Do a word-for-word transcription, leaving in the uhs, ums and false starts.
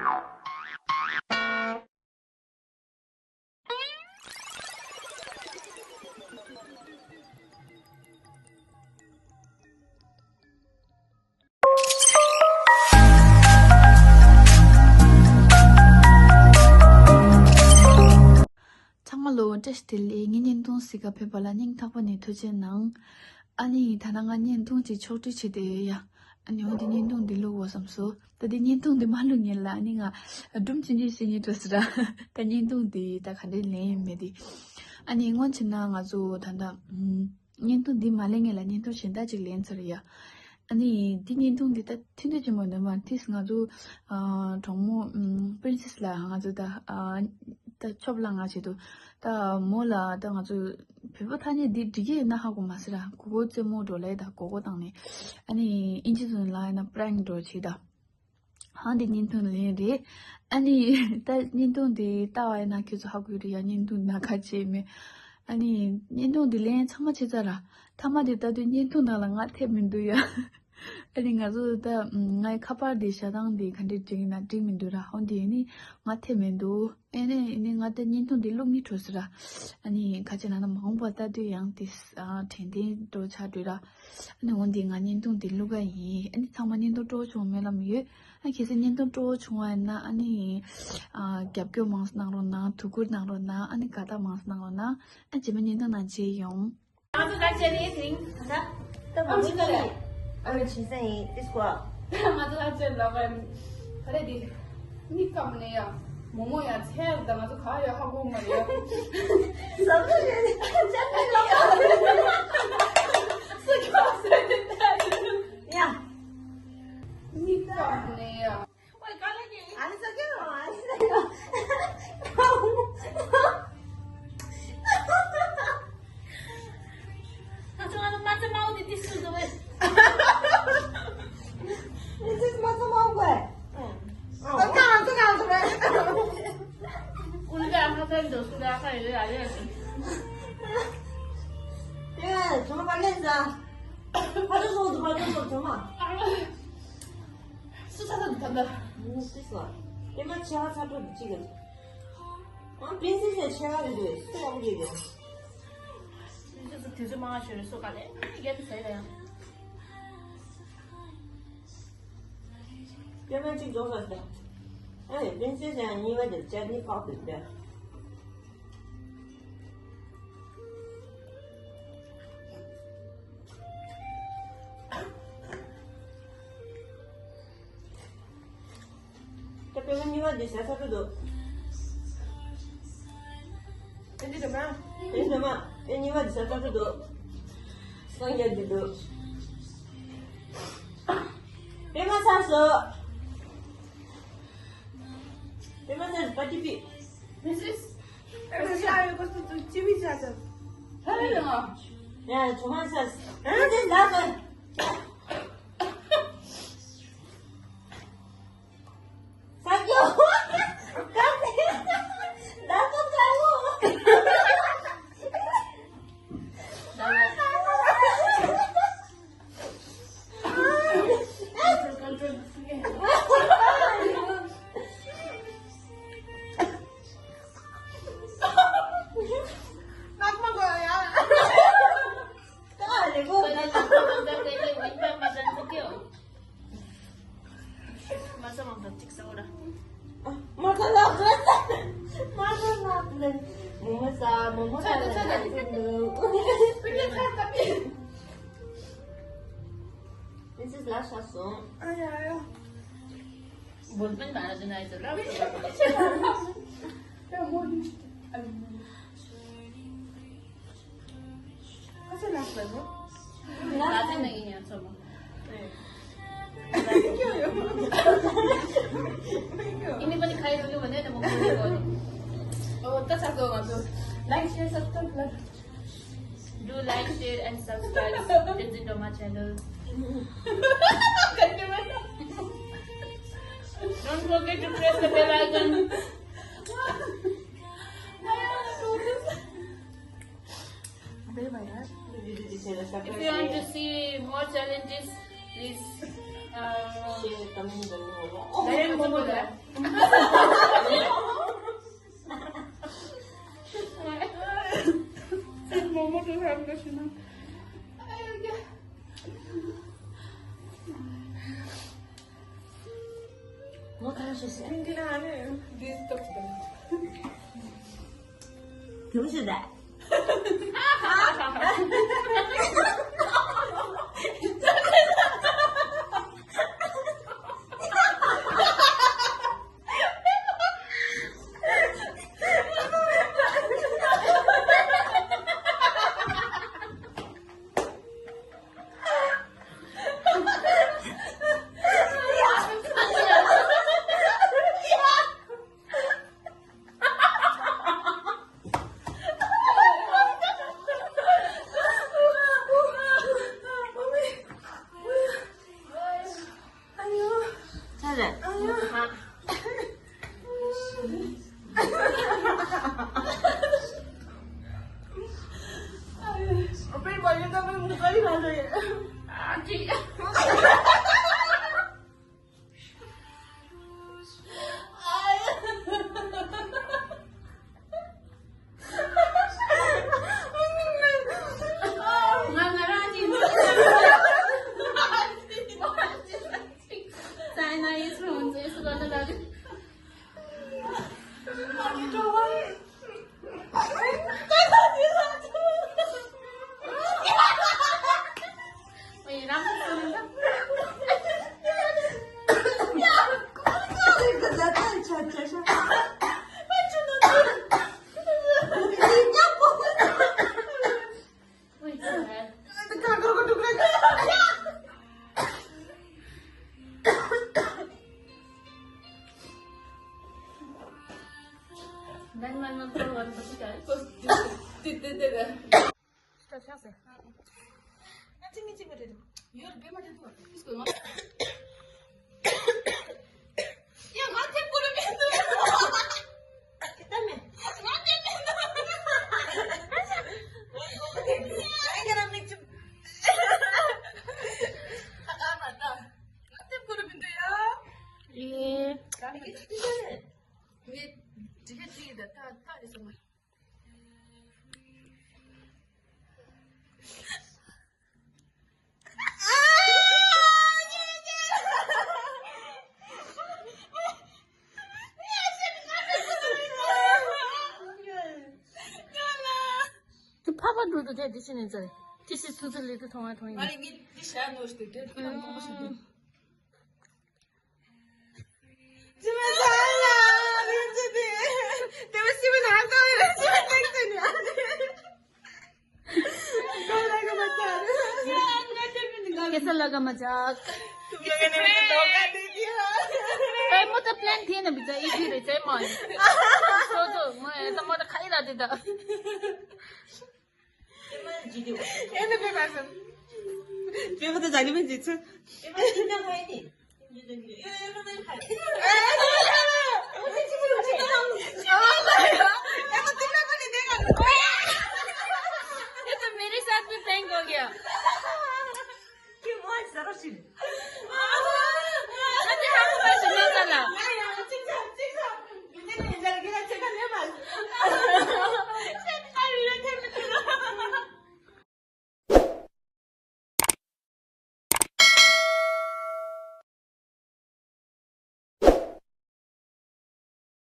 ཚང་མ་ལོ། བཀྲ་ཤིས་བདེ་ལེགས། ངའི་བརྙན་ཐུང་གཟིགས་ག་ཕེབས་པ་ལ་སྙིང་ཐག་པ་ནས་ཐུགས་རྗེ་གནང་། ཨ་ནི་ད་ནང་ང་བརྙན་ཐུང་ཅིག་ཕྱོགས་སྒྲིག་བྱས་ཏེ་ཡོད་ཡ། ཨ་ནི་འོ་དེ་བརྙན་ཐུང་འདི་བླུག་དགོས་བསམ་སོང་། ད་དེ་བརྙན་ཐུང་འདི་མ་བླུག་སྔོན་ལ་ཨ་ནི་ང་སྒྲུང་ཅི་འདྲ་བཤད་སྙིང་འདོད་སོང་ར། ད་བརྙན་ཐུང་འདི་ད་ག་འདྲ་ལེན་ཡིན་མེད་དེ། ཨ་ནི་སྔོན་ཆད་ན་ང་ཚོ་ད་ལྟ་ཨམ། བརྙན་ཐུང་འདི་མ་ལེན་སྔོན་ལ་བརྙན་ཐུང་གཞན་དག་ཅིག་ལེན་ཚར་ཡ། ཨ་ནི་འདི་བརྙན་ཐུང་འདི་ད་ཐུང་ཐུང་ཅིག་མོ་འདི་མ་ཐིས་ང་ཚོ་ཨ་གྲོགས་མོ་ཨམ་པྲིན་སེ་སི་ལ་ང་ཚོ་ད་ཨ་ད་ཆོབ་ལ་ང་བྱེད་དུ་ད་མོ་ལ་ད་ང་ཚོ་བོད་པ་ཐ་སྙད་འདི་འགྲིག་གི་ཡོད་ན་ཧ་གོ་མ་སོང་ར། གོ་གོ་རྩེད་མོ་འགྲོ་ལེ་ད་གོ་གོ་བཏང་ནས་ཨ་ནི་ཨིན་ཇི་ཚོ་ལ་ཡིན་ན་པྲེང་འགྲོ་བྱེད་ད། ཧང་དེ་བརྙན་ཐུང་ལེན་རེད། ཨ་ནི་ད་བརྙན་ཐུང་དེ་ལྟ་བ་ཡིན་ན་ཁྱོད་ཚོ་ཧ་གོ་གི་རེད་ཡ། བརྙན་ཐུང་ནང་ཁ་བྱས་མེད། ཨ་ནི་བརྙན་ཐུང་དེ་ལེན་ཚང་མ་བྱས་ཚར་ར། མཐའ་མ་དེ་ལྟ་དུས་བརྙན་ཐུང་ནང་ལ་ང་ཐེབས་མི་འདུག་ཡ། ཨ་ནི་ང་ཚོ་ད་ངའི་ཁ་པར་དེ་བཞག་སྟངས་དེ་ག་འདྲས་འགྲིག་ཡིན་ན་འགྲིག་མི་འདུག་ར། ཧོན་དེ་ནི་ང་ཐེབས་མི་འདུག་ཨེ་ནས་ཨེ་ནས་ང་ད་བརྙན་ཐུང་འདི་བླུག་མི་འགྲོ་ཟེར་ར། ཨ་ནི་ཁ་ཆེ་ན་ན་མ་འོངས་པ་ལྟ་དུས་ཡང་དེ་ཨ་དྲན་རྟེན་འགྲོ་ཆགས་འགྲོ་ར། ཨ་ནི་འོན་ཏེ་ང་བརྙན་ཐུང་འདི་བླུག་ག་ཡིན། ཨ་ནི་ཚང་མ་བརྙན་ཐུང་སྤྲོ་བོ་བྱུང་མེད་ལམ་ཡོད། ཨ་གལ་སྲིད་བརྙན་ཐུང་སྤྲོ་བོ་བྱུང་བ་ཡིན་ན་ཨ་ནི་ཨ་རྒྱབ་སྐྱོར་མང་ཙམ་གནང་རོགས་གནང་། ཐུགས་ཁུར་གནང་རོགས་གནང་། ཨ་ནི་དགའ་རྟགས་མང་ཙམ་གནང་རོགས་གནང་། ཨ་རྗེས་མ་བརྙན་ཐུང་ནང་མཇལ་ཡོང་། ང་ཚོ་ལ་ཅེ་ནི་ཐིང་ད་ད་མ་མི་ཁ་ལེ། ཨ་མི་ཆི་སེ་ཡིན་ཏིས་ཀོ། ང་ཚོ་ལ་ཅེ་ལ་ག་ཁ་ལེ་དི་ནི་ཀམ་ནེ་ཡ་མོ་མོ་ཡ་ཚེ་ད་ང་ཚོ་ག་ཡ་ཧ་གོ་མ་རེ་ཡ། ས་ཚ་རེ་ཅེ་ནི་ལ་ག་སུ་ཁྱོ་སེ་ཡ་ནི་ཀམ་ནེ་ཡ། སུ་ཚ་ཚ་འདུག་ད་ལྟ། མི་སྲིད་སོང་། ཨེ་མ་ཆེ་བ་ཚ་དྲོད་འདི་གཅིག་གི། ཨ་པིན་སི་སི་ཆེ་བ་རེད་འདུག་སུ་ཡག་པོ་རེད་འདུག་པིན་སི་སི་དུས་ཚོད་མང་བ་ཞོར་རེ་སོ་ག་ལེ་རྒྱབ་ཟེར་ལ་ཡང་། ཨེ་མ་གཅིག་རྫོགས་ས་ཟེར། ཨེ་པིན་སི་སི་ཡང་གཉིས་པ་དེ་ཅར་ནི་ཕག་ཏུ་བསྡད། ད་པད་མ་གཉིས་པ་འདི་ཟ་ས་འགྲོ་འདུག་དེ་འདི་དུ་མ། དེ་འདི་དུ་མ། དེ་གཉིས་པ་འདི་ཟ་ས་འགྲོ་འདུག་སང་རྒྱ་འདི་འདུག་པད་མ་ཚར་སོང་། པད་མ་ཚར་སོང་། པ་ཏི་པི། This is This is last song. Anybody खाए तो बने ना वो। Oh, that's a good one. So, like, share, subscribe, love. Do like, share and subscribe Tenzin Roma channel. Don't forget to press the bell icon. If you want to see more challenges, please ཞེས་གཏམ་འདི་ནོ། ལན་མོ་མོ་ལ། ལན་མོ་མོ་དུ་ཧམ་ག་ཤི་ན། ངོ་ཐང་ཤེས་སེ། ཁྱིམ་གྱི་ནང་ནས་འདིས་སྟོབས་དང་། དེ་བོ་ཞིག་རེད། ཕ་ཕ་འགྲོ་དུས་དེ་དེ་ཕྱི་ནས་ཚར། དེ་ཕྱི་སུ་ཚོ་ལས་དུ་མཐོང་བ་མཐོང་ཡིན། ཨ་ནི་ངས་འདི་བྱ་ནོ་ཞིག་དེ་དེ་ཁོ་ན་མང་པོ་ཞིག་འདུག कैसा लगा मजाक? तुम लोगों ने मुझे धोखा दे दिया। ए, म त प्लान थिएन बिचा, यति रहेछ है म। सोचो, म त, म त खाइरहेको थिएँ त। ए, न, बेमा छ। बेमा त जाने पनि जित्छ।